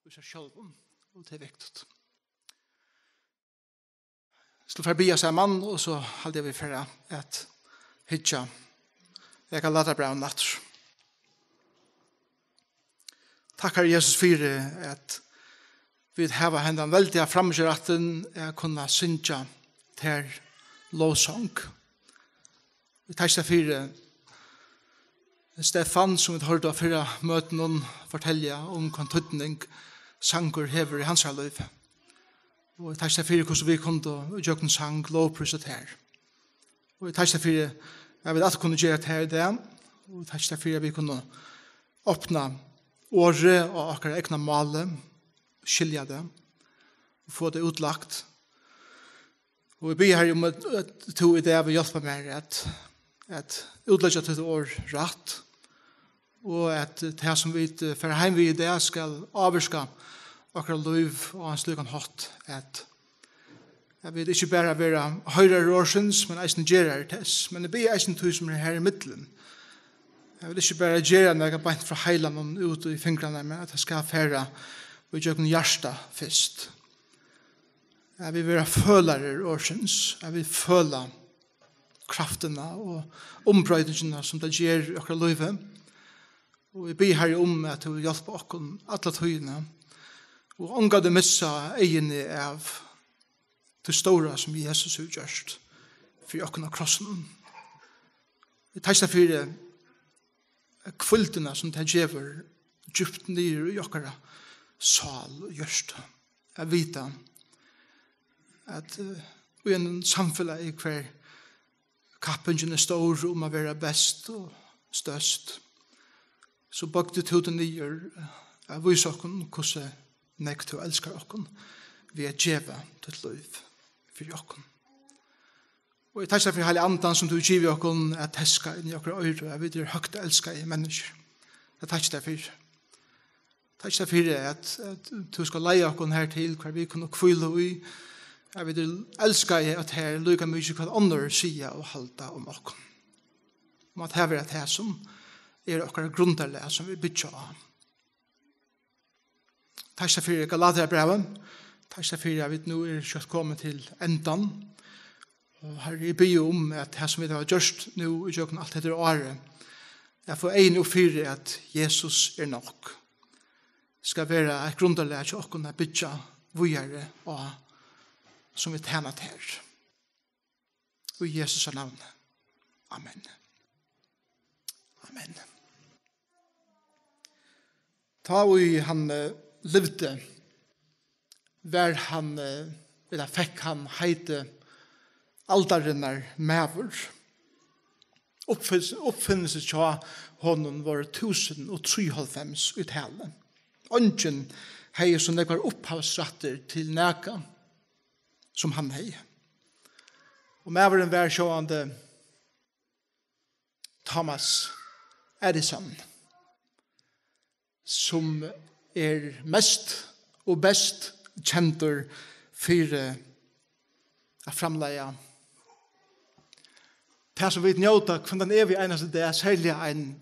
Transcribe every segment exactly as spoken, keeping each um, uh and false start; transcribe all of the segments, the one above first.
í sær sjálvum, og tað er viktigt. Skal fara at biðja saman, og so haldi eg, vit fara at hyggja. Eg kann lata brævið aftur. Takk, Harri Jesus, fyri at vit hava hendan veldiga framíhjárættin at kunna syngja tær lovsong. Vit takka tær fyri Stefan, sum vit hoyrdu á fyrra møtinum fortelja um, hvønn týdning sangur hevur í hansara lívi. Og vit takka tær fyri, hvussu vit kundu ígjøgnum sang lovprísa tær. Og vit takka tær fyri, at vit aftur kunnu gera tað í dag. Og vit takka tær fyri, at vit kunnu opna orðið á okkara egna máli, skilja tað, og fáa tað útlagt. Og eg biði, Harri, um, at, at tú í dag vil hjálpa mær at, at útleggja títt orð rætt, og at tað, sum vit, eh, fara heim við í dag, skal ávirka okkara lív á ein slíkan hátt, at, at vit ikki bara verða hoyrarar orðsins, men eisini gerarar tess. Men eg biði eisini tí, sum er her í miðjuni, at vit ikki bara gera nakað beint frá heilanum út í fingrarnar, men at tað skal fara ígjøgnum hjartað fyrst. At vit verða følarar orðsins, at vit føla kraftina og umbroytingina, sum tað ger í okkara lívi. Og eg biði, Harri, um, at tú vil hjálpa okkum alla tíðina, og ongantíð missa eyguni av tí stóra, sum Jesus hevur gjørt fyri okkum á krossinum. Eg takki tær fyri hvíldina, sum tað gevur djúpt niður í okkara sál og hjørtu, at vita, at, eh, í einum samfelagi, hvar kappingin er stór um at vera best og størst, so boygdi tú teg niður, eh, at vísa okkum, hvussu nógv tú elskar okkum, við at geva títt lív fyri okkum. Og eg takki tær fyri Heilaga Andan, sum tú hevur givið okkum at teska inn í okkara oyru, at vit eru høgt elskaði menniskjur. Eg takki tær fyri. Takk tær fyri, at, at tú skal leiða okkum her til, hvar vit kunnu hvíla í, at vit eru elskaði av tær líka mikið, hvat onnur siga og halda um okkum. Og at tað verða tað, sum er okkara grundarlag, sum vit byggja á. Takk tær fyri Galatiabrævið. Takk tær fyri, at vit nú eru skjótt komin til endan. Og, Harri, eg biði um, at tað, sum vit hava gjørt nú ígjøgnum alt hetta árið, at fáa eyguni upp fyri, at Jesus er nokk, skal vera eitt grundarlag hjá okkum at byggja víðari á, sum vit tæna tær. Í Jesu navni. Amen. Amen. Tá ið hann, eh, livdi, var hann, eh, ella fekk hann heitið aldarinnar maður. Uppfinns-, uppfinnslur hjá honum vóru túsund og trýoghálvfems í tali. Eingin hevði so nógvar upphavsrættir til nakað, sum hann hevði. Og maðurin var sjálvandi Thomas Edison, sum er mest og best kendur fyri at framleiða tað, sum vit njóta hvønn tann evig einasta dag, serliga ein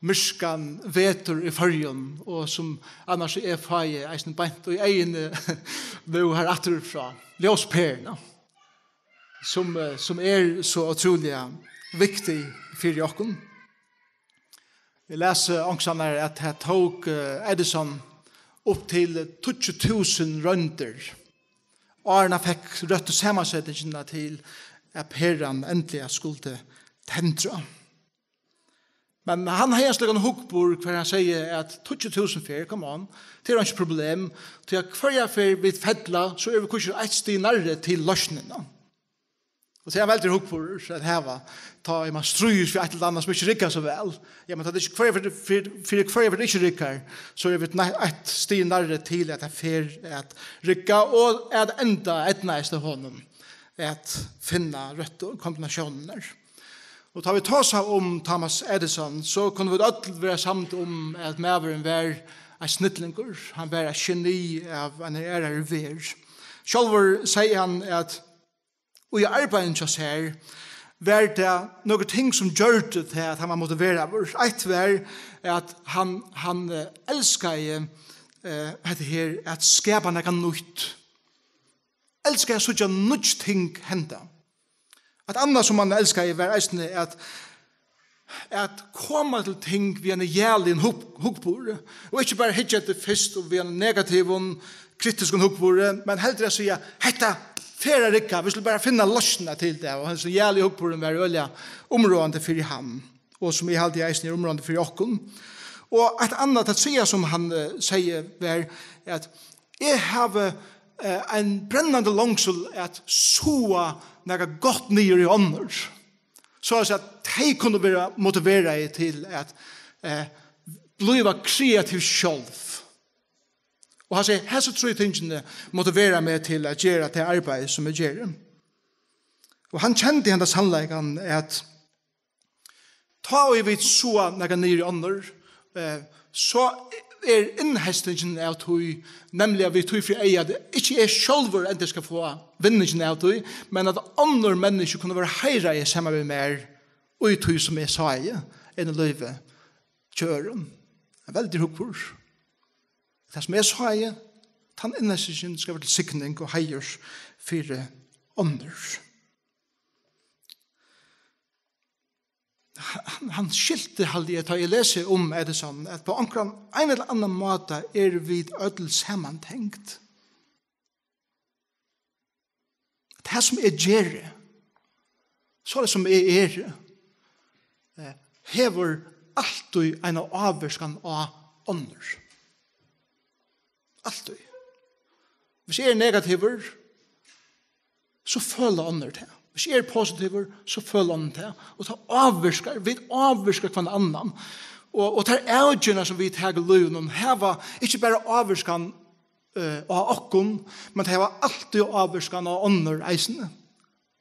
myrkan vetur í Føroyum, og sum annars eg fái eisini beint í eyguni nú her aftur frá, ljósperuna, sum, eh, sum er so ótrúliga viktig fyri okkum. Eg las, eh, onkustaðni, at tað tók, eh, Edison upp til tíggju túsund royndir, áðrenn hann fekk røttu samansetingina til, at peran endiliga skuldi tendra. Men hann hevði ein slíkan hugburð, har hann segði, at tíggju túsund ferð, come on, tað er einki problem, tí at hvørja ferð vit fella, so eru vit hvussu eitt stig nærri til loysnina. Og tað er ein veldigur hugburður at hava, tá ið mann stríðist við eitt ella annað, sum ikki riggar so væl. Ja, men tá tað ikki, hvørja ferð, fyri, fyri hvørja ferð tað ikki riggar, so eru vit nei-, eitt stig nærri til, at tað fer at rigga, og at enda eydnaðist tað honum at finna røttu kombinatiónirnar. Og tá vit tosa um Thomas Edison, so kunnu vit øll vera samd um, at maðurin var ein snillingur. Hann var eitt geni av einari aðrari verð. Sjálvur segði hann, at í arbeiðinum hjá sær var tað nøkur ting, sum gjørdu tað, at hann var motiveraður. Eitt var, at hann, hann, eh, elskaði eh, hetta her, at skapa nakað nýtt. Elskaði at síggja nýggj ting henda. Eitt annað, sum hann elskaði, var eisini at, at koma til ting við einum jaligum hug-, hugburði. Og ikki bara hyggja eftir fyrst og við einum negativum, kritiskum hugburði, men heldur at siga, "Hetta fer at rigga, vit skulu bara finna loysnina til tað." Og hesin jaligi hugburðurin var øgiliga umráðandi fyri hann, og sum eg haldi eisini er umráðandi fyri okkum. Og eitt annað at siga, sum hann, eh, segði, var at, "Eg havi, eh, ein brennandi longsul at sáa nakað gott niður í onnur, so at tey kunnu vera motiveraði til at, eh, blíva kreativ sjálv." Og hann segði, "Hesi trý tingini motivera meg til at gera tað arbeiði, sum eg geri." Og hann kendi henda sannleikan, at tá ið vit sáa nakað niður í onnur, eh, so er innhestingin av tí, nemliga við tí fyri eyga, at ikki eg sjálvur endiga skal fáa vinningin av tí, men at onnur menniskju kunnu verða heiðraði saman við mær, í tí sum eg sái inn í lívið hjá øðrum. Ein veldigur hugburður. Tað sum eg sái, tann innhestingin skal vera til signing og heiðurs fyri onnur. Hann, hann skilti, haldi eg, tá eg lesi um Edison, at á onkran ein ella annan máta eru vit øll samantengd. Tað sum eg geri, soleiðis sum eg eri, eh, hevur altíð eina ávirkan á onnur. Altíð. Hvis eg eri negativur, so føla onnur tað. Hvis eg eri positivur, so føla onnur tað. Og tað ávirkar, vit ávirka hvønn annan. Og, og tær avgerðir, sum vit taka í lívinum, hava ikki bara ávirkan, eh, á okkum, men tey hava altíð ávirkan á onnur eisini.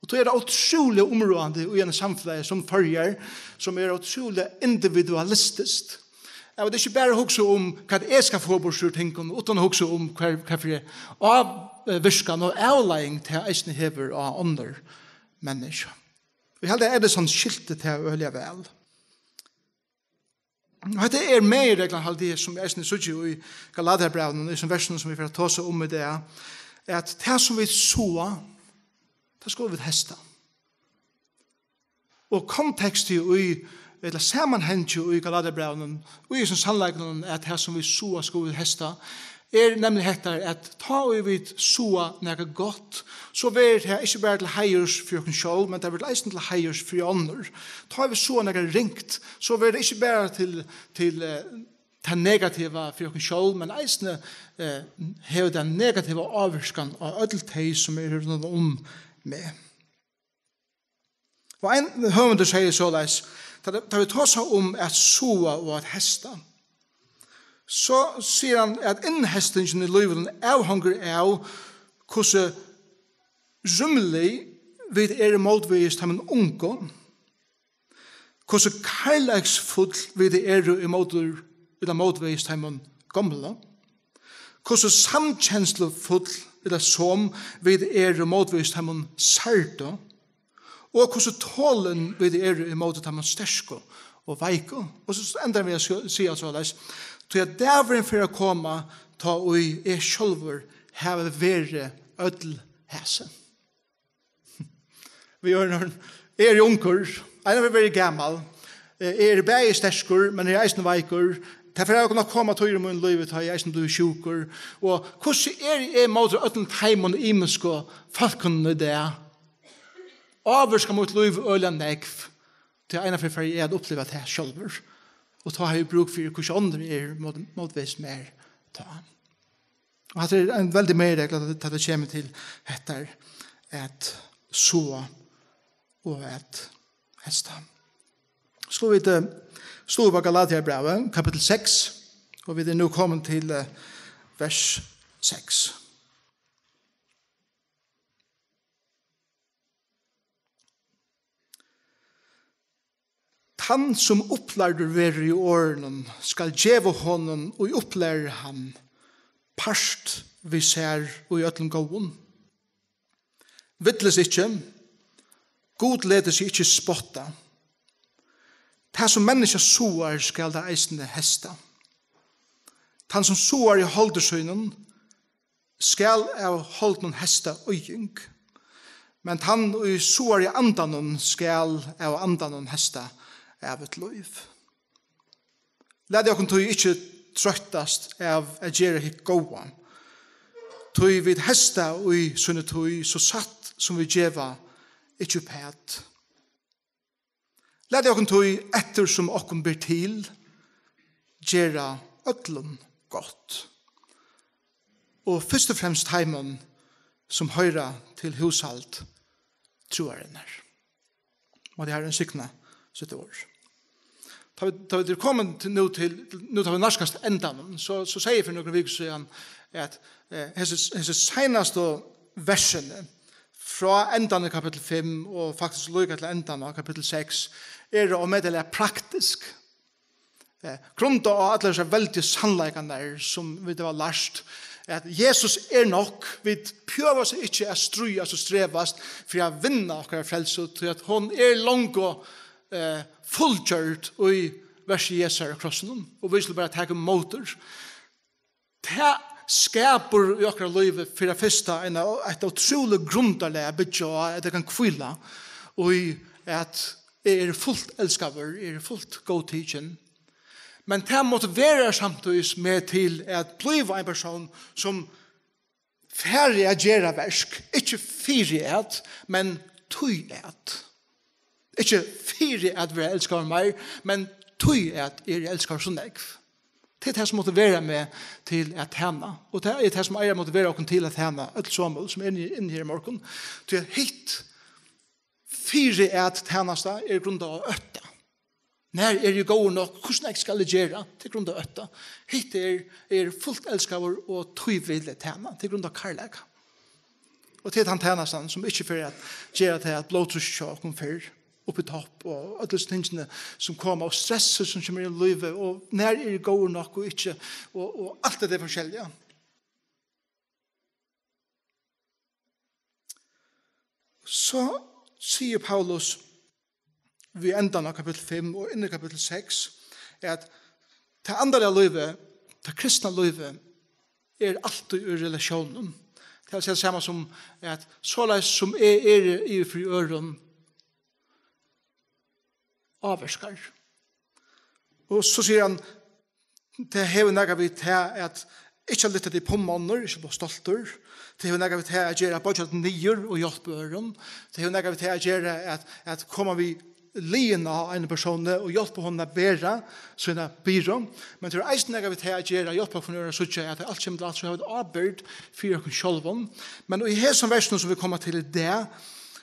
Og tað er ótrúliga umráðandi í einum samfelagi sum Føroyar, sum er ótrúliga individualistiskt. At vit ikki bara hugsa um hvat eg skal fáa burtur úr tingunum, uttan at hugsa um hvat, hvat fyri ávirkan og avleiðing tað eisini hevur á onnur menniskju. Og eg haldi, at Edison skilti tað øgiliga væl. Og hetta er meginreglan, haldi eg, sum eg eisini síggi í Galatiabrævinum, í sum versunum, sum vit fara at tosa um í dag, at tað, sum vit sáa, tað skulu vit heysta. Og kontekstið í, ella samanhangið í Galatiabrævinum, í hesum sannleikunum, at tað, sum vit sáa, skulu vit heysta, er nemliga hetta, at tá ið vit sáa nakað gott, so verður tað ikki bara til heiðurs fyri okkum sjálv, men tað verður eisini til heiðurs fyri onnur. Tá ið vit sáa nakað ringt, so verður tað ikki bara til, til, eh, tað negativa fyri okkum sjálv, men eisini, eh, hevur tað negativa ávirkan á øll tey, sum eru rundan um meg. Og ein høvundur segði soleiðis, tá, tá vit tosa um at sáa og at heysta, so sigur hann, at innhestingin í lívinum avhongur av, hvussu rúmlig vit eru mótvegis teimum ungu, hvussu kærleiksfull vit eru ímóti, ella mótvegis teimum gomlu, hvussu samkenslufull ella som vit eru mótvegis teimum særdu, og hvussu tolin vit eru ímóti teimum sterku og veiku. Og so endar hann við at si-, siga soleiðis, tí at dagurin fer at koma, tá ið eg sjálvur havi verið øll hesi. Við orðum, eg eri ungur, einaferð verði eg gamal, eg eri bæði sterkur, men eg eri eisini veikur. Tað fer at kunna koma tíðir í mínum lívi, tá eg eisini blívi sjúkur. Og hvussu eri eg móti øllum teimum ymisku fólkunum í dag? Ávirkar mítt lív øgiliga nógv, tí einaferð fari eg at uppliva tað sjálvur. Og tá havi eg brúk fyri, hvussu onnur eru mót-, mótvegis mær tá. Og hatta er ein veldig meginregla, tá, tá tað kemur til hetta at sáa og at heysta. Skulu vit, eh, sláa upp á Galatiabrævið, kapittul seks, og vit eru nú komin til, eh, vers seks. Tann, sum upplærdur verður í orðinum, skal geva honum, ið upplærir hann, part við sær í øllum góðum. Villist ikki, Gud letur seg ikki spotta. Tað, sum menniskja sáar, skal tað eisini heysta. Hann sum sáar í holdi sínum, skal av holdinum heysta oyðing, men tann, ið sáar í andanum, skal av andanum heysta ævigt lív. Latið okkum tí ikki troyttast av at gera hitt góða, tí vit heysta í síni tíð, so satt sum vit geva ikki uppat. Latið okkum tí, eftir sum okkum ber til, gera øllum gott, og fyrst og fremst teimum, sum hoyra til húshald trúarinnar. Mátti Harrin signa sítt orð. Tá vit, tá vit eru komin til, nú til, nú tá vit nærkast endanum, so, so segði eg fyri nøkrum vikum síðan, at, eh, hesi, hesi seinastu versini, frá endan í kapittul fimm og faktiskt líka til endan á kapittul seks, eru ómetaliga praktisk. Eh, grundað á allar hesar veldigu sannleikarnar, sum vit hava lært, at Jesus er nokk. Vit behøva so ikki at stríðast og strevast fyri at vinna okkara frelsu, tí at hon er longu, eh, fullgjørd í verki Jesu á krossinum, og vit skulu bara taka ímótur. Tað skapar í okkara lívi fyri at fyrsta eina, eitt ótrúligt grundarlag at byggja á, at eg kann hvíla í, at eg eri fult elskaður, eg eri fult góðtikin. Men tað motiverar samtíðis meg til at blíva ein persón sum fari at gera verk, ikki fyri at, men tí at. Ikki fyri at vera elskaður meir, men tí at eg eri elskaður so nógv. Tað er tað sum motiverar meg til at tæna. Og tað er tað sum eigur at motivera okkum til at tæna, øll somul, sum eru inni, inni her í morgun. Tí at hitt fyri at tænasta er grundað á ótta. Nær eri eg góður nokk? Hvussu nógv skal eg gera? Tað er grundað á ótta. Hitt er, eg eri fult elskaður og tí vil eg tæna. Tað er grundað á kærleika. Og tað er tann tænastan, sum ikki fer at gera tað at blóðtrýstið hjá okkum fer upp í topp, og øll hesi tingini sum koma, og stressið sum kemur í lívið, og nær eri eg góður nokk og ikki, og, og alt det der forskellige. So sigur Paulus við endan av kapittul fimm og inn í kapittul seks, at tað andaliga lívið, tað kristna lívið, er altíð í relatiónum. Tað vil siga sama sum at soleiðis sum eg eri yvir fyri øðrum, ávirkar. Og so sigur hann, tað hevur nakað við tað at ikki at lyfta teg upp um onnur, ikki blíva stoltur. Tað hevur nakað við tað at gera at boyggja teg niður og hjálpa øðrum. Tað hevur nakað við tað at gera at, at koma við liðina á einum persóni og hjálpa honum at bera sína byrðu. Men tað hevur eisini nakað við tað at gera at hjálpa okkum at síggja at alt kemur til alt, so hava vit ábyrgd fyri okkum sjálvum. Men í hesum versinum sum vit koma til í dag,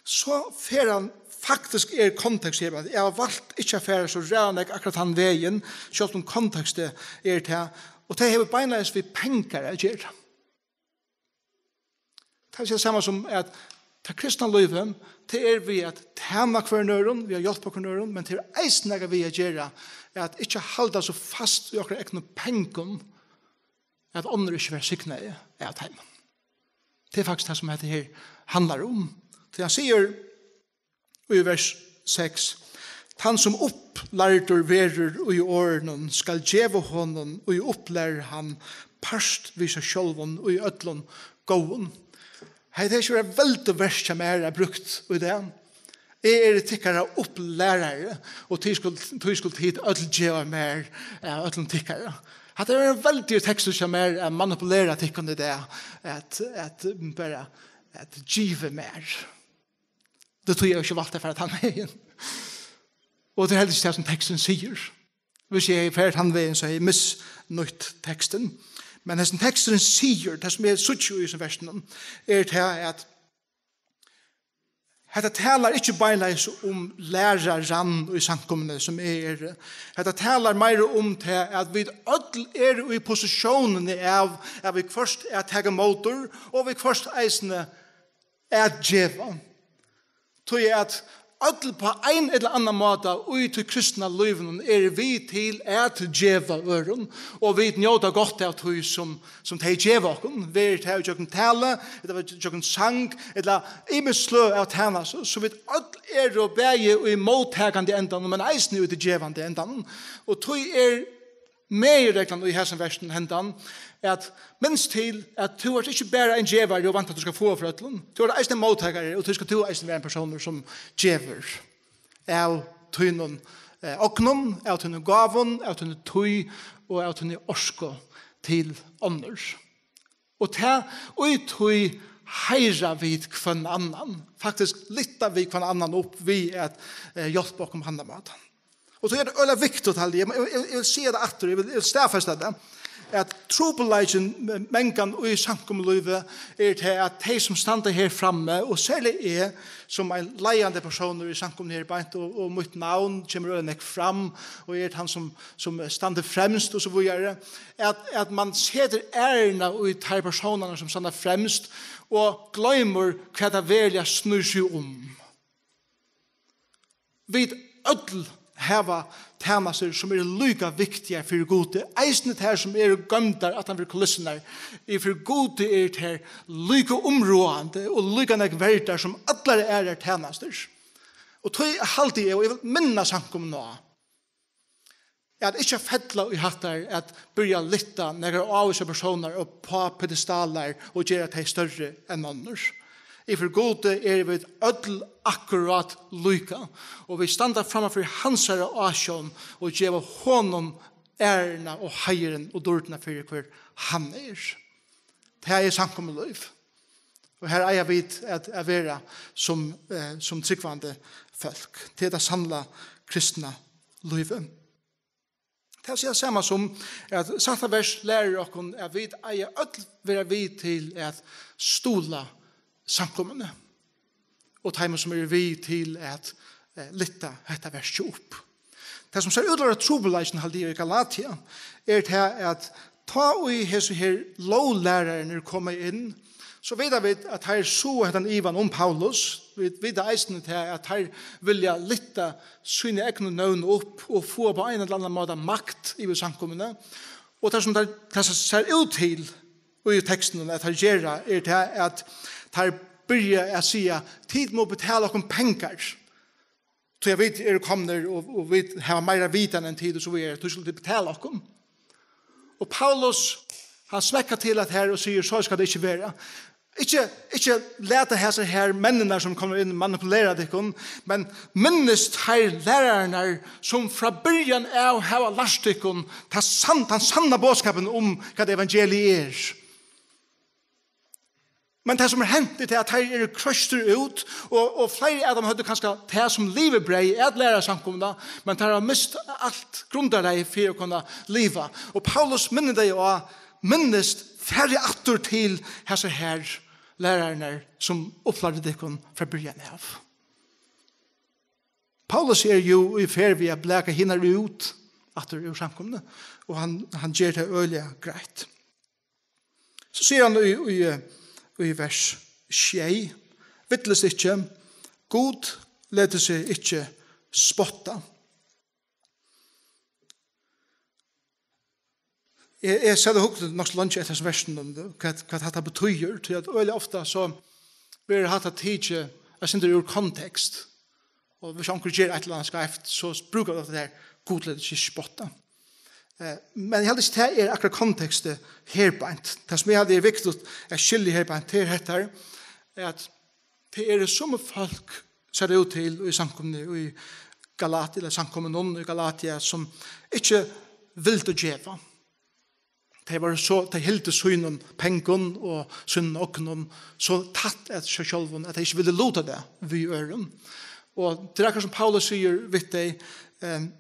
so fer hann, faktiskt er kontekst her, at eg havi valt ikki at fara so ræðuliga nógv akkurát tann vegin, sjálvt um kontekstið er tað, og tað hevur beinleiðis við pengar at gera. Tað vil siga sama sum at tað kristna lívið, tað er við at tæna hvørjum øðrum, við at hjálpa hvørjum øðrum, men tað er eisini nakað við at gera, at ikki halda so fast í okkara egnu pengum, at onnur ikki verða signaði av teimum. Tað er faktiskt tað, sum hetta her handlar um. Tí hann sigur í vers seks: Tann, sum upplærdur verður í orðinum, skal geva honum, ið upplærir hann, part við sær sjálvum í øllum góðum. Hetta er ikki eitt veldigt vers hjá mær at brúkt í dag. Eg eri tykkara upplærari, og tí skulu, tí skulu tit øll geva mær av øllum tykkara. Hatta er ein veldigur tekstur hjá mær at manipulera tykkum í dag, at, at bara, at givið mær. Tað tí eg havi ikki valt at fara tann vegin. Og tað er heldur ikki tað, sum teksturin sigur. Hvis eg hevði farið tann vegin, so hevði eg misnýtt tekstin. Men hesin teksturin sigur, tað sum eg síggi í hesum versinum, er tað, at hetta talar ikki beinleiðis um læraran í samkomuni, sum eg eri. Hetta talar meira um tað, at vit øll eru í positiónini av, at viðhvørt at taka ímótur, og viðhvørt eisini at geva. Tí at øll á ein ella annan máta í tí kristna lívinum eru við til at geva øðrum, og vit njóta gott av tí, sum, sum tey geva okkum, verið tað ígjøgnum talu, ella ígjøgnum sang, ella ymisk sløg av tænastu, so vit øll eru bæði í móttakandi endanum, men eisini í tí gevandi endanum. Og tí er meginreglan í hesum versinum hendan, at minst til, at tú ert ikki bara ein gevari og væntar, at tú skal fáa frá øllum. Tú ert eisini ein móttakari, og tí skal tú eisini vera ein persónur, sum gevur av tínum, eh, ognum, av tínum gávum, av tíni tíð og av tíni orku til onnur. Og tað, í tí heiðra vit hvønn annan. Faktiskt lyfta vit hvønn annan upp við at, eh, hjálpa okkum á handan mátan. Og so er tað øgiliga viktigt, haldi eg. Eg, eg, eg vil siga tað aftur, eg vil, eg vil staðfesta tað, at trupulleikin mangan í samkomulívi er tað, at tey, sum standa her frammi, og serliga eg, sum ein leiðandi persónur í samkomuni her beint, og, og mítt navn kemur øgiliga nógv fram, og eg eri tann, sum, sum stendur fremst, og so víðari, at, at mann setir æruna í teir persónarnar, sum standa fremst, og gloymir, hvat tað veruliga snýr seg um. Vit øll hava tænastur, sum eru líka viktigar fyri Gudi, eisini tær, sum eru goymdar aftan fyri kulissurnar. Í fyri Gudi eru tær líka umráðandi og líka nógv verdar sum allar aðrar tænastur. Og tí haldi eg, og eg vil minna samkomuna á, at ikki at fella í hattar, at byrja at lyfta nakrar ávísar persónar upp á pedestalar og gera tey størri enn onnur. Í fyri Gudi eru vit øll akkurát líka, og vit standa framman fyri hansara ásjón og geva honum æruna og heiðurin og dýrdina fyri, hvør hann er. Tað er samkomulív. Og her eiga vit at, at vera sum, eh, sum trúgvandi fólk. Tað er tað sanna kristna lívið. Tað vil siga sama sum at sætta vers lærir okkum, at vit eiga øll vera við til at stuðla samkomuni og teimum, sum eru við til at, eh, lyfta hetta verkið upp. Tað, sum sær út at vera trupulleikin, haldi eg, í Galatia, er tað, at tá ið hesi her lóglærararnir koma inn, so vita vit, at teir sáa hendan ivan um Paulus. Vit vita eisini tað, at teir vilja lyfta síni egnu nøvn upp og fáa á ein ella annan máta makt yvir samkomuni. Og tað, sum teir, tað, sum sær út til í tekstinum, at teir gera, er tað, at teir byrja at siga: "Tit mugu betala okkum pengar, tí at vit eru komnir, og, og vit hava meira vitan enn tit, og so víðari, tí skulu tit betala okkum." Og Paulus, hann smekkar til at her og sigur: "So skal tað ikki vera." Ikki, ikki lata hasar her menninar, sum koma inn, manipulera tykkum, men minnist teir lærararnar, sum frá byrjan av hava lært tykkum tað sann-, tann sanna boðskapin um, hvat evangeliið er. Men tað, sum er hent, er tað, at teir eru kroystir út, og, og fleiri av teim høvdu kanska tað sum livibreyð at læra samkomuna, men teir hava mist alt grundarlagið fyri at kunna liva. Og Paulus minnir tey á: "Minnist, farið aftur til hasar her lærararnar, sum upplærdu tykkum frá byrjan av." Paulus er jú í ferð við at blaka hinar út aftur úr samkomuni, og hann, hann ger tað øgiliga greitt. So sigur hann í, í, í vers sjey: "Villist ikki, Gud letur seg ikki spotta." Eg, eg sat og hugdi nokk so leingi eftir hesum versinum, hvat, hvat hatta betýðir, tí at øgiliga ofta so verður hatta tikið eitt sindur úr kontekst. Og hvis onkur ger eitt ella annað skeivt, so brúka vit ofta tað her: "Gud letur seg ikki spotta." Eh, men eg haldi ikki, tað er akkurát kontekstið her beint. Tað, sum eg haldi er viktigt at skilja her beint, tað er hetta her, at tað eru summi fólk, sær út til, í samkomuni í Galati-, ella samkomunum í Galatia, sum ikki vildu geva. Tey vóru so, tey hildu sínum pengum og sínum ognum so tætt at seg sjálvum, at tey ikki vildu luta tað við øðrum. Og tað er akkurát sum Paulus sigur við tey, ehm,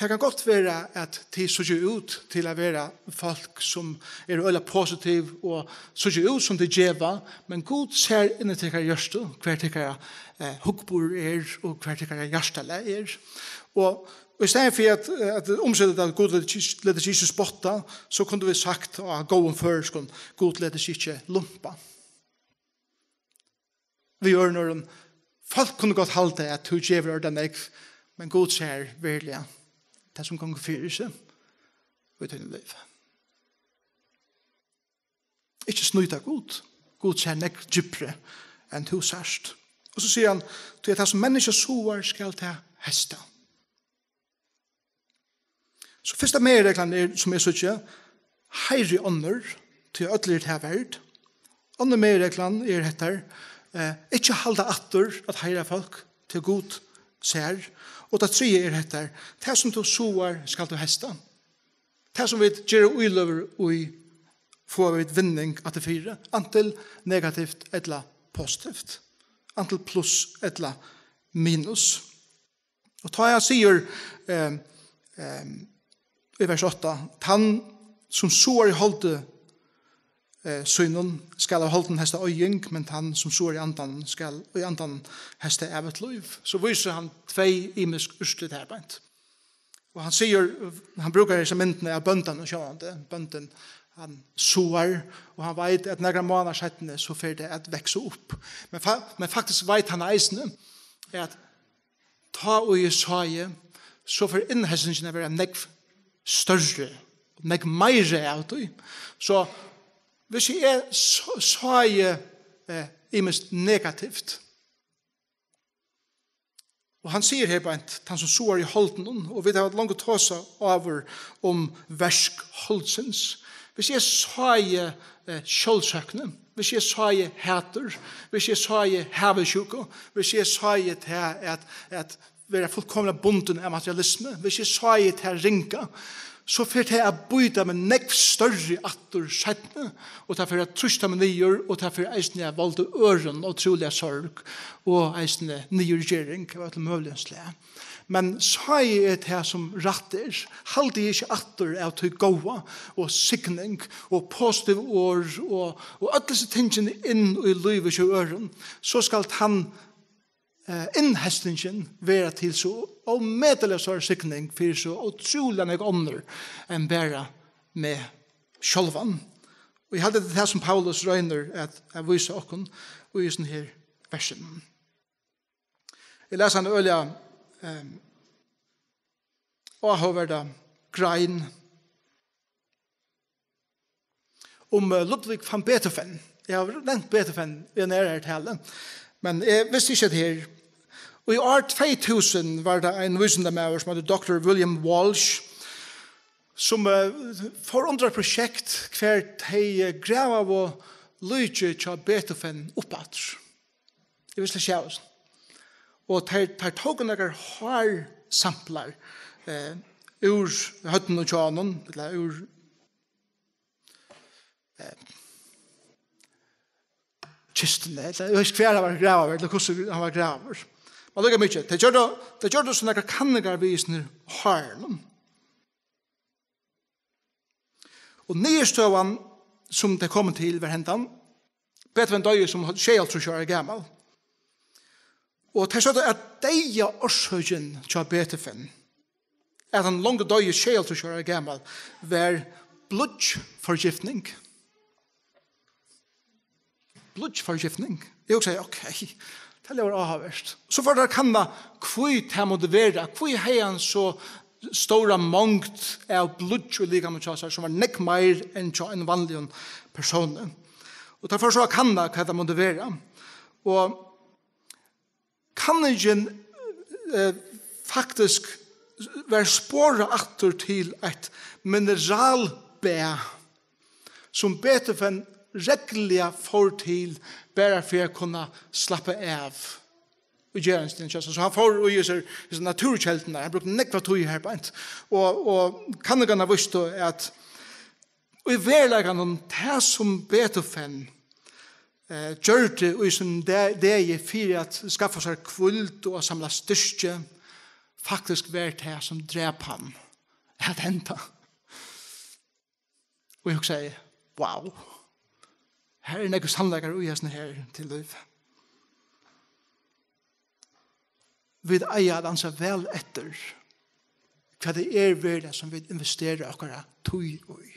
tað kann gott vera, at tit síggja út til at vera fólk, sum eru øgiliga positiv og síggja út, sum tit geva, men Gud sær inn í tykkara hjørtu, hvar tykkara, eh, hugburður er og hvar tykkara hjartalag er. Og, og í staðin fyri at, at umseta tað, at Gud letur seg, letur seg ikki spotta, so kundu vit sagt á góðum føroyskum: "Gud letur seg ikki lumpa." Við øðrum orðum, fólk kunnu gott halda, at tú gevur ordan nógv, men Gud sær veruliga tað, sum gongur fyri seg í tínum lívi. Ikki snýta Gud. Gud sær nógv djúpri enn tú sært. Og so sigur hann: "Tí at tað, sum menniskja sáar, skal tað heysta." So fyrsta meginreglan er, sum eg síggi, heiðrið onnur, tí øll eru tað verd. Onnur meginreglan er hetta, eh, ikki halda aftur at heiðra fólk, tí Gud sær. Og tað triðja er hetta, tað sum tú sáar, skalt tú heysta. Tað sum vit gera íløgur í, fáa vit vinning aftur fyri, antin negativt ella positivt, antin pluss ella minus. Og tá hann sigur, eh, eh, í vers átta, tann sum sáar í holdi, eh, sínum, skal av holdinum heysta oyðing, men tann sum sáar í andanum, skal í andanum heysta ævigt lív. So vísir hann tvey ymisk úrslit her beint. Og hann sigur, hann brúkar hesa myndina av bóndanum sjálvandi. Bóndin, hann sáar, og hann veit, at nakrar mánaðir seinni, so fer tað at vaksa upp. Men fa-, men faktiskt veit hann eisini, at tá ið eg sái, so fer innhestingin at vera nógv størri, nógv meiri av tí. So, hvis eg sá-, sái, eh, ymiskt negativt, og hann sigur her beint, tann sum sáar í holdinum, og vit hava longu tosað áður um verk holdsins. Hvis eg sái, eh, sjálvsøkni, hvis eg sái hatur, hvis eg sái havisjúku, hvis eg sái tað at, at vera fullkomiliga bundin av materialismu, hvis eg sái tað ringa, so fer tað at bíta meg nógv størri aftur seinni, og tað fer at trýsta meg niður, og tað fer eisini at valda øðrum ótrúliga sorg og eisini niðurgering av øllum møguligum slag. Men sái eg tað sum rætt er, haldi eg ikki aftur av tí góða og signing og positiv orð og, og øll hesi tingini inn í lívið hjá øðrum, so skal tann, eh, innhestingin vera til so ómetaliga stóra signing fyri so ótrúliga nógv onnur enn bara meg sjálvan. Og eg haldi, at tað er tað, sum Paulus roynir at, at vísa okkum í hesum her versinum. Eg las eina øgiliga, ehm, áhugaverda grein um, eh, Ludwig van Beethoven. Eg havi nevnt Beethoven í eini aðrari talu, men eg visti ikki, at her. Og í ár tvey túsund var tað ein vísindamaður, sum eitur doktor William Walsh, sum, eh, fór undir eitt prosjekt, har tey, eh, gravaðu líkið hjá Beethoven upp aftur. Eg visti ikki av hesum. Og teir, teir tóku nakrar hársamplar, eh, úr høvdinum hjá honum, ella úr, eh, kistuni, ella eg veit ikki, hvar hann var gravaður, ella hvussu hann var gravaður. Men líka mikið, teir gjørdu, teir gjørdu so nakrar kanningar við hesum hárinum. Og niðurstøðan, sum tey komu til, var hendan. Beethoven doyði sum sjeyoghálvtrýss ára gamal. Og tey søgdu, at deyðaorsøkin hjá Beethoven, at hann longu doyði sjeyoghálvtrýss ára gamal, var blýggforgiftning. Blýggforgiftning. Eg hugsaði, ok, tað ljóðar áhugavert. So fóru teir at kanna, hví tað mátti vera. Hví hevði hann so stóra mongd av blýggi í likamið hjá sær, sum var nógv meir enn hjá einum vanligum persóni. Og teir fóru so at kanna, hvat tað mátti vera. Og kanningin, eh, faktiskt var sporað aftur til eitt mineralbað, sum Beethoven regluliga fór til, bara fyri at kunna slappa av í gerandisdegnum. So hann fór í hesar, hesar náttúrukeldurnar, hann brúkti nógva tíð har beint. Og, og kanningarnar vístu, at í veruleikanum, tað sum Beethoven, eh, gjørdi í sínum da-, degi fyri at skaffa sær hvíld og at samla styrki, faktiskt var tað, sum drap hann at enda. Og eg hugsaði, wow, her eru nógvir sannleikar í hesum her til lív. Vit eiga at ansa væl eftir, hvat tað er veruliga, sum vit investera okkara tíð í.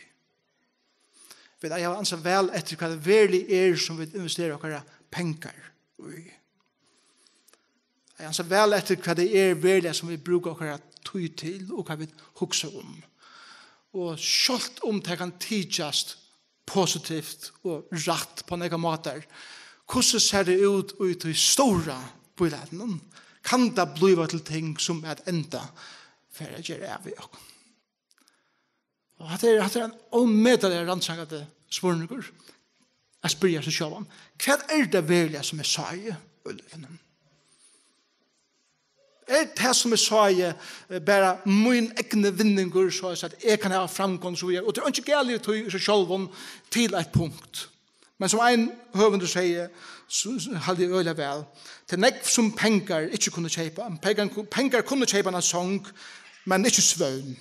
Vit eiga at ansa væl eftir, hvat tað veruliga er, sum vit investera okkara pengar í. Eiga at ansa væl eftir, hvat tað er veruliga, sum vit brúka okkara tíð til, og hvat vit hugsa um. Og sjálvt um tað kann tykjast positivt og rætt á nógvar mátar, hvussu sær tað út í tí stóra bílætinum? Kann tað blíva til ting, sum at enda fara at gera av við okkum? Og hatta er, hatta er ein ómetaliga rannsakandi spurningur at spyrja seg sjálvan. Hvat er tað veruliga, sum eg sái í lívinum? Er tað, sum eg sái, eh, bara mín egni vinningur, so at eg kann hava framgongd, so víðari? Og tað er einki galið í tí í seg sjálvum til eitt punkt. Men sum ein høvundur segði, so, so haldi eg øgiliga væl. Tað er nógv, sum pengar ikki kunnu keypa. Pengar, pengar kunnu keypa eina song, men ikki svøvn.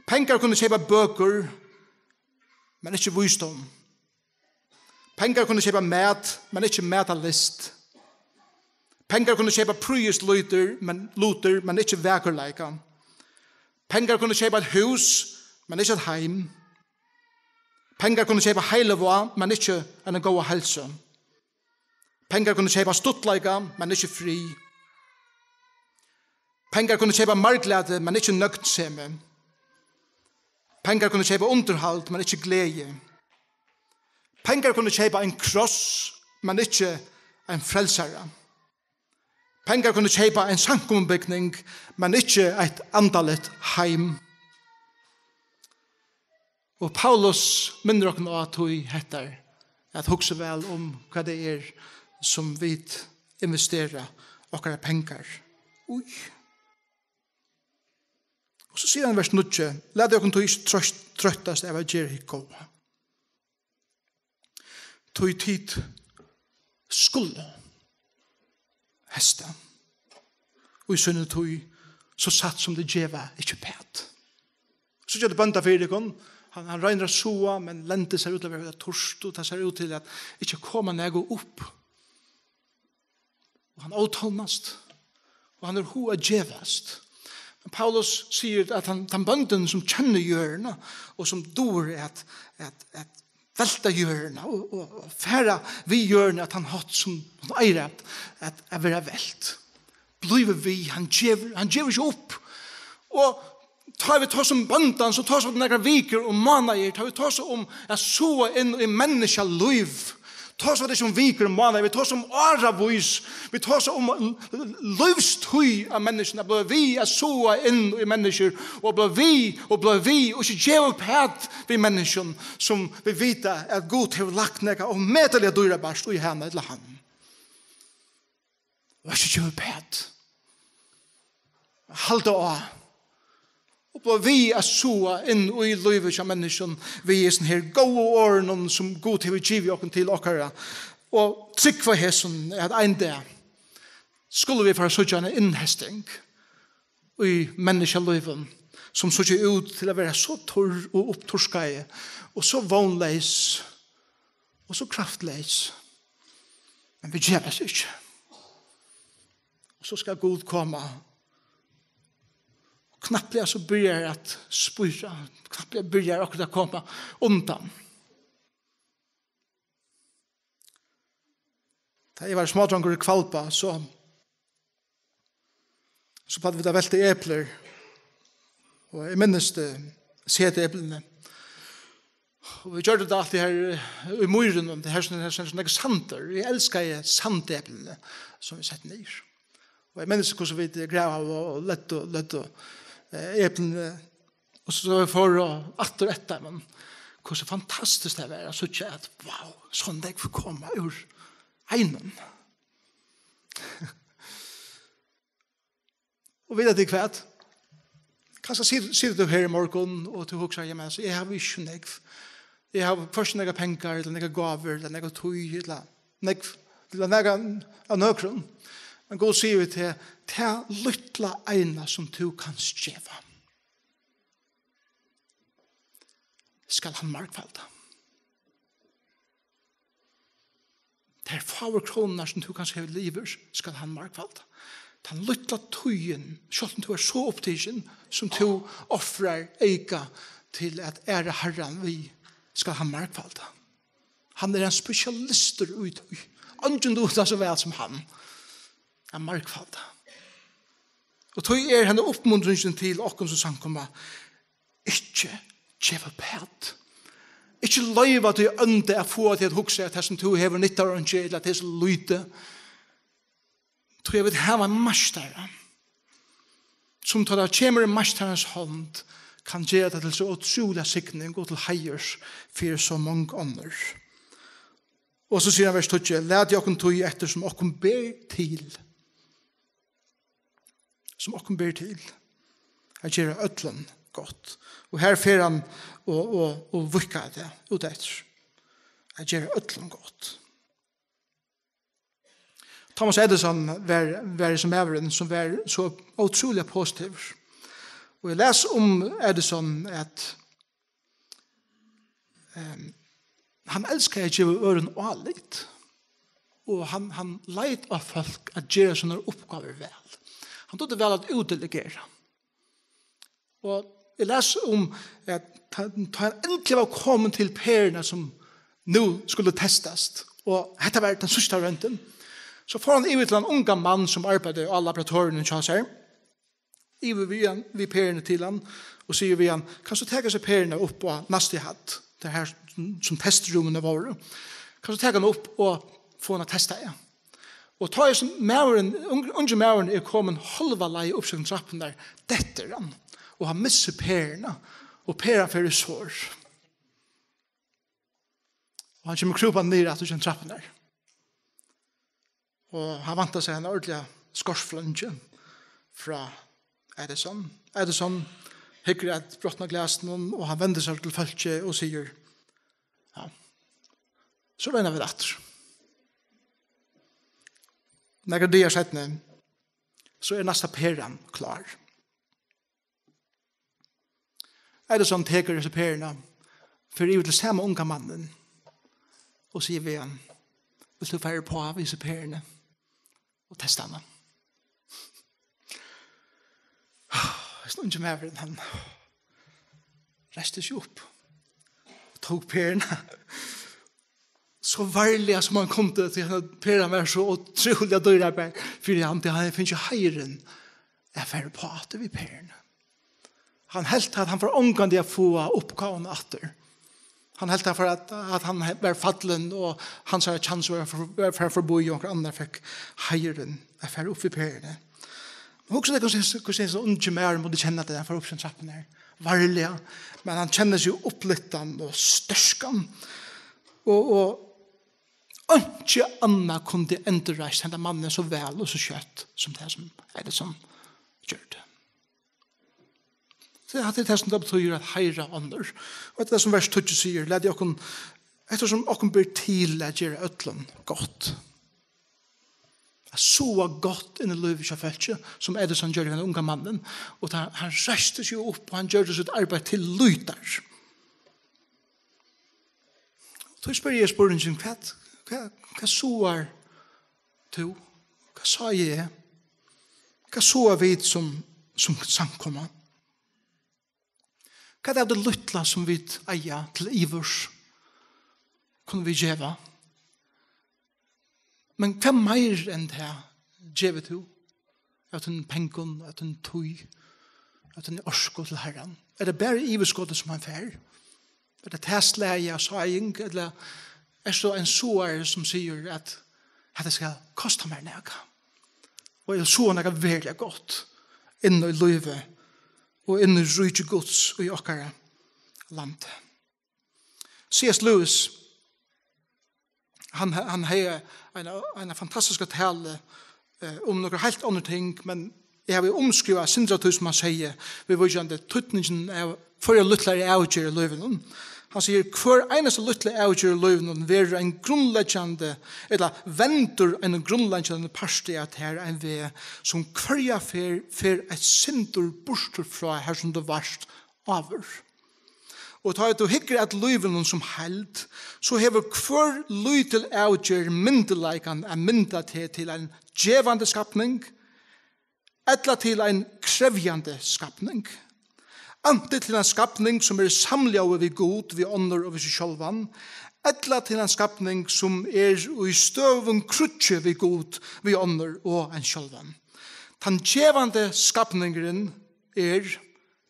Pengar kunnu keypa bøkur, men ikki vísdóm. Pengar kunnu keypa mat, men ikki matalyst. Pengar kunnu keypa prýðislutir, men, lutir, men ikki vakurleika. Pengar kunnu keypa eitt hús, men ikki eitt heim. Pengar kunnu keypa heilivág, men ikki eina góða heilsu. Pengar kunnu keypa stuttleika, men ikki frið. Pengar kunnu keypa marglæti, men ikki nøgdsemi. Pengar kunnu keypa undirhald, men ikki gleði. Pengar kunnu keypa ein kross, men ikki ein frelsara. Pengar kunnu keypa ein samkomubygning, men ikki eitt andaligt heim. Og Paulus minnir okkum á tí hettar, at hugsa væl um hvat tað er, sum vit investera okkara pengar í. Og so sigur hann í vers níggju: "Latið okkum tí ikki troyst-, troyttast av at gera hitt góða. Tí tit skulu heysta í síni tíð, so satt sum tit geva ikki pæt." So ger tað bónda fyri tykkum. Hann, hann roynir at sáa, men lendið sær út til at vera turt, og tað sær út til at ikki koma nakað upp. Og hann ótolnast, og hann er hug at gevast. Men Paulus sigur at hann, tann bóndin, sum kennir jørðina, og sum dugir at, at, at velta jørðina og, og, og fara við jørðini á tann hátt, sum hon eigur at, at, at vera velt, blívur við, hann gevur, hann gevur ikki upp. Og tá vit tosa um bóndan, so tosa vit um nakrar vikur og mánaðir, tá vit tosa um at sáa inn í menniskja lív, tosa vit ikki um vikur og mánaðir, vit tosa um áravís, vit tosa um l-, l-, lívstíð av menniskjum, at blíva við at sáa inn í menniskjur, og blíva við, og blíva við, og ikki geva upp hat við menniskjum, sum vit vita at Gud hevur lagt nakað ómetaliga dýrabært í hana ella hann. Og ikki geva upp hat. Halda á. Og blíva við at sáa inn í lívið hjá menniskjum við hesum her góðu orðunum, sum Gud hevur givið okkum til okkara. Og trúgva hesum, at ein dag skulu vit fara at síggja eina innhesting í menniskjalívinum, sum síggja út til at vera so turr og uppturkaði og so vónleys og so kraftleys. Men vit gevast ikki. Og so skal Gud koma. Og knappliga so byrjar at spíra. Knappliga byrjar okkurt at koma undan. Tá eg var smádrongur í Hvalba, so, so plagdu vit at velta eplir. Og eg minnist, eh, seta eplini. Og vit gjørdu tað altíð her, eh, í mýrunum, tað her sum, her sum, sum er sandur. Eg elskaði sandeplini, sum vit settu niður. Og eg minnist, hvussu vit gravaðu og løgdu, løgdu, eh, eplini. Og so vit fóru aftur eftir, men hvussu fantastiskt tað var at síggja, at, wow, so nógv koma úr einum. Og vita tit hvat? Kanska sit-, situr tú her í morgun, og tú hugsar, "Jamen, altso, eg havi ikki nógv. Eg havi hvørki nakrar pengar, ella nakrar gávur, ella nakra tíð, ella nógv, ella nakað av nøkrum." Men Gud sigur við teg, "Tað lítla eina, sum tú kanst geva, skal hann margfalda." Tær fáu krónurnar, sum tú kanska hevur til yvir, skal hann margfalda. Tann lítla tíðin, sjálvt um tú ert so upptikin, sum tú ofrar eyka til at æra Harran við, skal hann margfalda. Hann er ein spesialistur í tí. Eingin dugir tað so væl sum hann. At margfalda. Og tí er henda uppmuntringin til okkum sum samkoma: ikki geva upp hat. Ikki loyva tí ónda at fáa teg at hugsa, at tað sum tú hevur nyttar einki, ella at tað er so lítið. Tí eg vil hava ein meistara. sum tá tað kemur í meistarans hond, kann gera tað til so ótrúliga signing og til heiðurs fyri so mong onnur. Og so sigur hann, vers tíggju: "Latið okkum tí eftir, sum okkum ber til." Sum okkum ber til. At gera øllum gott. Og her fer hann og, og, og víkkar tað út eftir. At gera øllum gott. Thomas Edison var, var sum maðurin, sum var so ótrúliga positivur. Og eg las um Edison, at, ehm, hann elskaði at geva øðrum álit. Og hann, hann leit á fólk at gera sínar uppgávur væl. Hann dugdi væl at útdelegera. Og eg las um, at tá, tá hann endiliga var komin til peruna, sum nú skuldi testast, og hetta var tann síðsta royndin, so fór hann yvir til ein ungan mann, sum arbeiddi á laboratorium hjá sær, yvir við hann, við peruna til hann, og sigur við hann: "Kanst tú taka hesa peruna upp á næstu hædd, tað her, sum testrúmini vóru? Kanst tú taka hana upp og fáa hana testaða?" Og tá hesin maðurin, ung-, ungi maðurin er komin hálva leið upp sum trappurnar, dettur hann, og hann missir peruna, og peran fer í sor. Og hann kemur krúpandi niður aftur sum trappurnar. Og hann væntar sær eina ordiliga skortfleingi frá Edison. Edison hyggur at brotna glasinum, og hann vendir sær til fólkið og sigur: "Ja, so royna vit aftur." Nakrar dagar seinni, so er næsta peran klár. Edison tekur hesa peruna, fer yvir til sama unga mannin og sigur við hann: "Vilt tú fara upp á við hesa peruna og testa hana?" Hesin ungi maðurin, hann reisti seg upp og tók peruna so varliga, sum hann kundi, tí at peran var so ótrúliga dýrbar fyri hann, tí hann hevði fingið heiðurin at fara upp á aftur við peruni. Hann helt, at hann fór ongantíð at fáa uppgávuna aftur. Hann helt, at, at hann var fallin, og hansara kjansur var for-, var for-, forbí, og onkur annar fekk heiðurin at fara upp við peruni. Men hugsa tykkum, hvussu, hvussu hesin ungi maðurin mátti kenna tað, hann fór upp sum trappurnar. Varliga, men hann kennir seg upplittan og sterkan. Og, og einki annað kundi endurreist henda mannin so væl og so skjótt sum tað, sum Edison gjørdi. So hatta er tað, sum tað betýðir at heiðra onnur. Og hetta er tað, sum vers tíggju sigur: "Latið okkum, eftir sum okkum ber til, at gera øllum gott." At sáa gott inn í lívið hjá fólki, sum Edison gjørdi við henda unga mannin. Og tá hann reisti seg upp, og hann gjørdi sítt arbeiði til lýtar. Tí spyrji eg spurningin: Hvat, hvat, hvat sáar tú? Hvat sá eg? Hvat sáa vit sum, sum samkoma? Hvat av tí lítla, sum vit eiga til yvurs, kunnu vit geva? Men hvat meir enn tað gevur tú av tínum pengum, av tíni tíð, av tíni orku til Harran? Er tað bara yvirskotið, sum hann fær? Er tað tað slagið av sáing, ella ert tú ein sáari, sum sigur, at hetta skal kosta mær nakað, og eg vil sáa nakað veruliga gott inn í lívið og inn í ríki Guds í okkara landi? C S Lewis, hann, hann hevði eina, eina fantastiska talu, eh, um nøkur heilt onnur ting, men eg havi umskrivað eitt sindur av tí, sum hann segði, viðvíkjandi týdningin av hvørja lítlari avgerð í lívinum. Hann sigur: "Hvør einasta lítla avgerð í lívinum verður ein grundleggjandi, ella vendir ein grundleggjandi parti av tær ein veg, sum hvørja ferð fer eitt sindur burtur frá har, sum tú vart áður." Og tá tú hyggur at lívinum sum heild, so hevur hvør lítil avgerð myndugleikan at mynda teg til ein gevandi skapning, ella til ein krevjandi skapning. Antin til ein skapning, sum er í samljóði við Gud, við onnur og við seg sjálvan, ella til ein skapning, sum er í støðugum kríggi við Gud, við onnur og ein sjálvan. Tann gevandi skapningurin er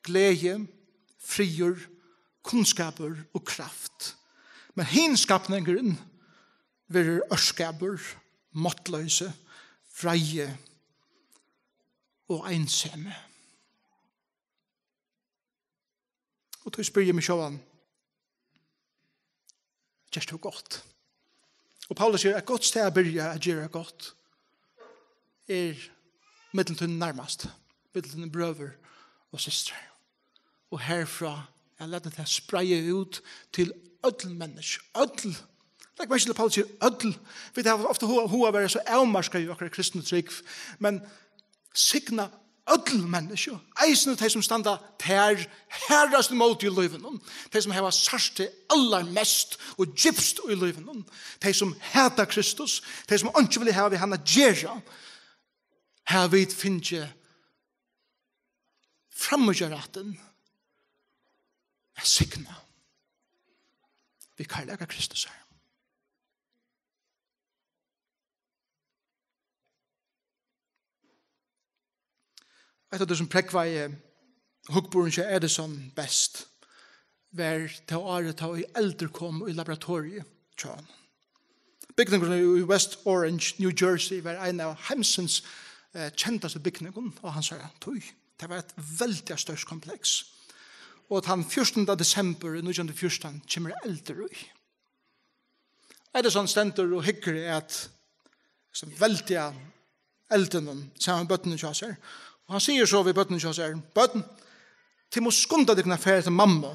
gleði, friður, kunnskapur og kraft. Men hin skapningurin verður ørskapur, máttloysi, vreiði og einsemi. Og tí spyrji eg meg sjálvan, gert tú gott? Og Paulus sigur, at gott stað at byrja at gera gott er millum tíni nærmastu, millum tíni brøður og systrar. Og herfrá at lata tað spreiða út til øll menniskju, øll. Legg merki til, Paulus sigur øll. Vit hava ofta hug, hug at vera so avmarkað í okkara kristnu trúgv, men signa øll menniskju, eisini tey sum standa tær harðast ímóti í lívinum, tey sum hava sært teg allarmest og djúpst í lívinum, tey sum hata Kristus, tey sum einki vilja hava við hann at gera, hava vit fingið framíhjárættin at signa við kærleika Kristus her. Eitt av tí sum prógvaði hugburðin hjá Edison best, var tað árið, tá ið eldur kom í laboratoriið hjá honum. Bygningurin í West Orange, New Jersey, var ein av heimsins, eh, kendastu bygningum á hansara tíð. Tað var eitt veldiga stórt kompleks. Og tann fjúrtanda desembur í nítjan hundrað og fjúrtan kemur eldur í. Edison stendur og hyggur at hesum veldiga eldinum saman við børnunum hjá sær. Og hann sigur so við børnini hjá sær: Børn, tit mugu skunda tykkum at fara til mammu,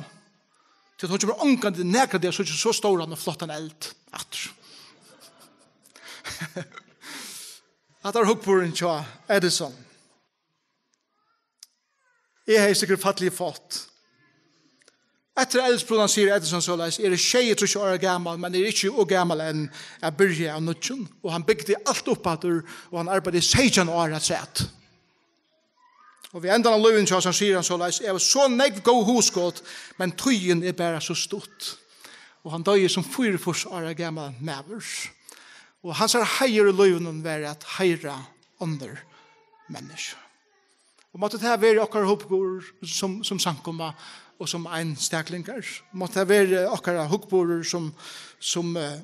tí hon kemur ongantíð nakran dag at síggja so stóran og flottan eld aftur. Hatta var hugburðin hjá Edison. Eg hevði sikkurt fallið í fátt. Eftir eldsbrunanum sigur Edison soleiðis: Eg eri sjeyogtrýss ára gamal, men eg eri ikki ov gamal enn at byrja av nýggjum. Og hann bygdi alt upp aftur, og hann arbeiddi í seytjan ár afturat. Og við endan av lívinum hjá sær sigur hann soleiðis: Eg havi so nógv góð hugskot, men tíðin er bara so stutt. Og hann doyði sum fýraogfýrs ára gamal maður. Og hansara heiður í lívinum var at heiðra onnur menniskju. Og mátti tað vera okkara hugburður sum, sum samkoma og sum einstaklingar. Mátti tað vera okkara hugburður sum, sum, eh,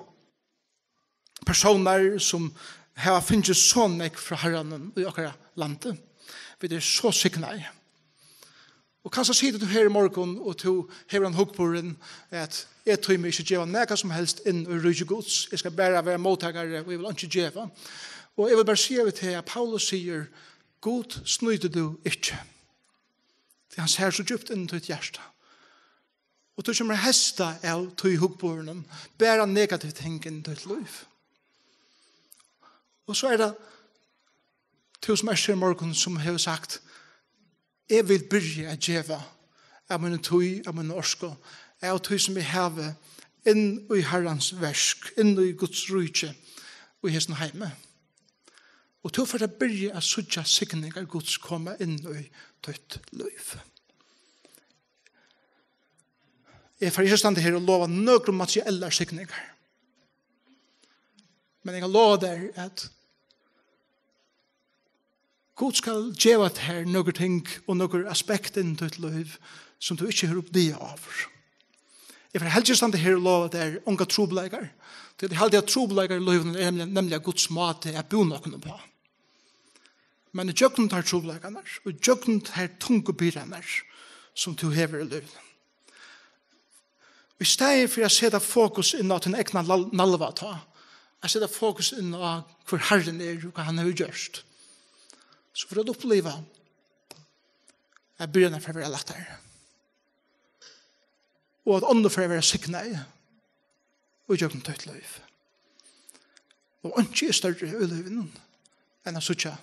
persónar sum hava fingið so nógv frá Harranum í okkara landi. Vit eru so signaði. Og kanska situr tú her í morgun, og tú hevur ein hugburðin at: Eg tími ikki geva nakað sum helst inn í ríki Guds. Eg skal bara vera móttakari, og eg vil einki geva. Og eg vil bara siga við teg, at Paulus sigur: Gud snýtir tú ikki. Tí hann sær so djúpt inn í títt hjarta. Og tú kemur at heysta av tí hugburðinum, bara negativ ting inn í títt lív. Og so er tað tú sum ert her í morgun, sum hevur sagt: Eg vil byrja at geva av míni tíð, av míni orku, av tí sum eg havi inn í Harrans verk, inn í Guds ríki, í hesum heimi. Og tú fert at byrja at síggja signingar Guds koma inn í títt lív. Eg fari ikki at standa her og lova nøkrum materiellar signingar. Men eg kann lova tær, at Gud skal geva tær nøkur ting og nøkur aspekt inn í títt lív, sum tú ikki hevur uppdagað áður. Eg fari heldur ikki at standa her og lova tær ongar trupulleikar, tí eg haldi, at trupulleikar í lívinum er nemliga, nemliga Guds máti at búna okkum uppá. Men í gjøgnum tær trupulleikarnar, og í gjøgnum tær tungu byrðarnar, sum tú hevur í lívinum, í staðin fyri at seta fokus inn á tín egna lal-, nalva, tá, at seta fokus inn á, hvør Harrin er og hvat hann hevur gjørt, so fert tú at uppliva, at byrðarnar fara at vera lættari, og at onnur fara at vera signaði í gjøgnum títt lív. Og einki er størri í lívinum enn at síggja,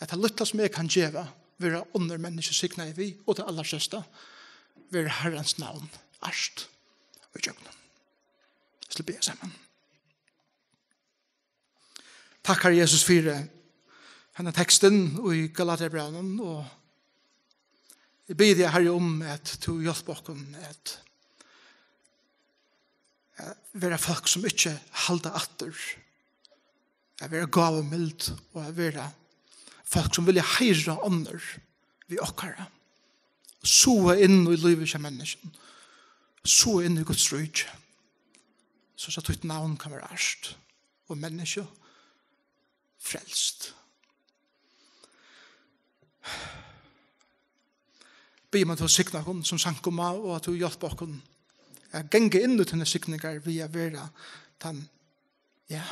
at tað lítla, sum eg kann geva, verða onnur menniskju signaði við, og tað allarstørsta, verður Harrans navn ært í gjøgnum. Vit skulu biðja saman. Takk, Harri Jesus, fyri hendan tekstin í Galatiabrævinum, og eg biði teg, Harri, um at tú hjálpir okkum at, at vera fólk sum ikki halda aftur, at vera gávumild og at vera fólk sum vilja heiðra onnur við okkara. Sáa inn í lívið hjá menniskjum. Sáa inn í Guds ríki. So at títt navn kann vera ært og menniskju frelst. Biðja um, at tú signar okkum sum samkoma, og at tú hjálpir okkum at ganga inn í tínar signingar við at vera tann, ja,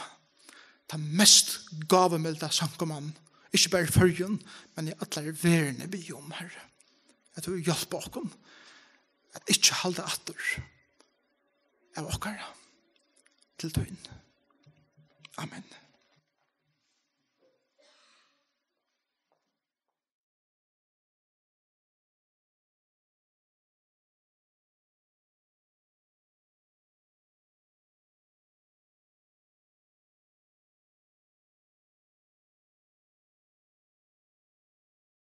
tann mest gávumilda samkoman, ikki bara í Føroyum, men í allari verðini, biðja um, Harri, at tú hjálpir okkum at ikki halda aftur av okkara til tín. Amen.